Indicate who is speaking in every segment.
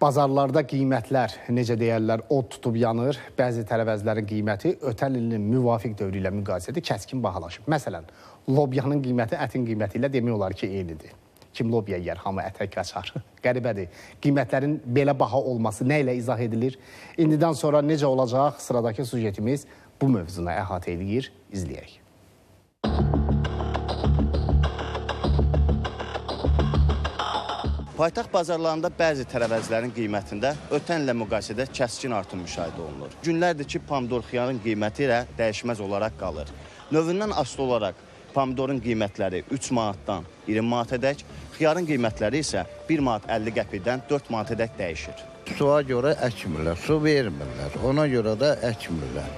Speaker 1: Bazarlarda qiymətlər, necə deyərlər, od tutub yanır. Bəzi tərəvəzlərin qiyməti ötən ilin müvafiq dövrü ilə müqayisədə kəskin bahalaşıb. Məsələn, lobyanın qiyməti ətin qiyməti ilə demək olar ki, eynidir. Kim lobya yeyər, hamı ətə qaçar. Qəribədir. Qiymətlərin belə baha olması nə ilə izah edilir? İndidən sonra necə olacaq? Sıradakı sujetimiz bu mövzunu əhatə eləyir. İzləyək.
Speaker 2: Paytaxt bazarlarında bəzi tərəvəzlərin qiymətində ötən illə müqayisədə kəskin artım müşahidə olunur. Günlərdir ki, pomidor xiyarın qiyməti ilə dəyişməz olaraq qalır. Növündən asılı olaraq pomidorun qiymətləri 3 manatdan 20 manatadək, xiyarın qiymətləri isə 1 manat 50 qəpikdən 4 manatadək dəyişir.
Speaker 3: Suya görə əkmirlər, su vermirlər, ona görə də əkmirlər,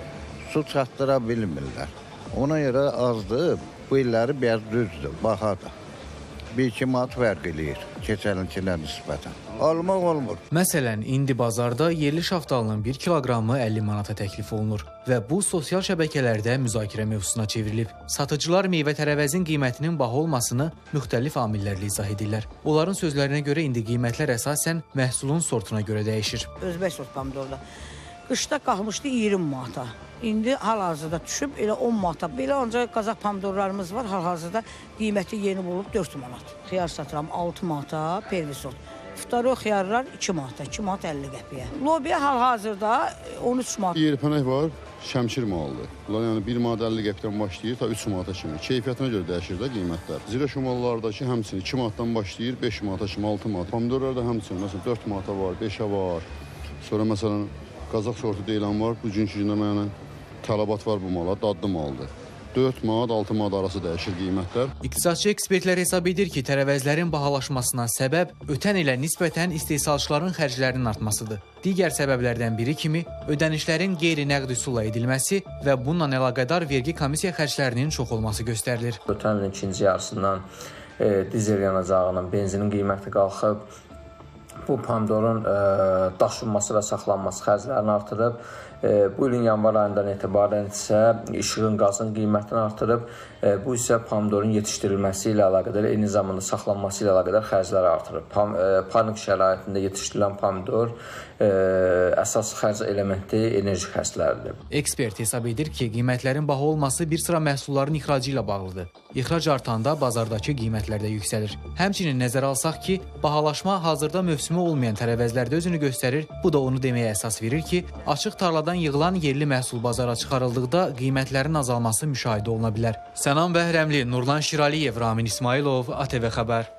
Speaker 3: su çatdıra bilmirlər. Ona görə azdır, bu illəri biraz düzdür, bahadır. 1-2 manat fərq eləyir keçən ilkinə nisbətən. Almaq olmur.
Speaker 4: Məsələn, indi bazarda yerli şaftalının 1 kiloqramı 50 manata təklif olunur və bu sosial şəbəkələrdə müzakirə mövzusuna çevrilib. Satıcılar meyvə-tərəvəzin qiymətinin baha olmasını müxtəlif amillərlə izah edirlər. Onların sözlərinə görə indi qiymətlər əsasən məhsulun sortuna görə dəyişir.
Speaker 5: Özbək sort pomidorda qışda qalxmışdı 20 manata. İndi hal-hazırda düşüb elə 10 manata. Belə ancaq qazax pomidorlarımız var, hal-hazırda qiyməti yeni olub 4 manat. Xiyar satıram 6 manata, pervisot. Ftaro xiyarlar 2 manata, 2 manat 50 qəpiyə. Lobiya hal-hazırda 13 manat.
Speaker 6: Yerpənək var, şəmşir malıdır. Bunlar yəni 1 manat 50 qəpikdən başlayır ta 3 manata kimi. Keyfiyyətinə görə dəyişir də qiymətlər. Zirə şumallardakı həmçinin 2 manatdan başlayır, 5 manata kimi, 6 manat. Pomidorlar da həmçinin, məsələn 4 manata var, 5-ə var. Sonra məsələn Qazax sortu deyilən var, bugünkü gündə mənə tələbat var bu mala, dadlı maldır. 4 manat, 6 manat arası dəyişir qiymətlər.
Speaker 4: İqtisadçı ekspertlər hesab edir ki, tərəvəzlərin bahalaşmasına səbəb ötən ilə nisbətən istehsalçıların xərclərinin artmasıdır. Digər səbəblərdən biri kimi ödənişlərin qeyri-nəqd üsulla edilməsi və bununla əlaqədar vergi komissiya xərclərinin çox olması göstərilir.
Speaker 7: Ötən ilin ikinci yarısından dizel yanacağının, benzinin qiyməti qalxıb. Bu pomidorun daşınması və saxlanması xərclərini artırıb. Bu ilin yanvar ayından etibarən isə işığın, qazın qiymətini artırıb. Bu isə pomidorun yetişdirilməsi ilə əlaqədar, eyni zamanda saxlanması ilə əlaqədar xərcləri artırıb. Panik şəraitində yetişdirilən pomidor əsas xərc elementi enerji xərcləridir.
Speaker 4: Ekspert hesab edir ki, qiymətlərin baha olması bir sıra məhsulların ixracı ilə bağlıdır. İxrac artanda bazardakı qiymətlər də yüksəlir. Həmçinin nəzərə alsaq ki, bahalaşma hazırda mövsümü olmayan tərəvəzlərdə özünü göstərir. Bu da onu deməyə əsas verir ki, açıq tarladan yığılan yerli məhsul bazara çıxarıldıqda qiymətlərin azalması müşahidə oluna bilər. Sənan Bəhrəmli, Nurlan Şiraliyev, Ramin İsmayılov, ATV Xəbər.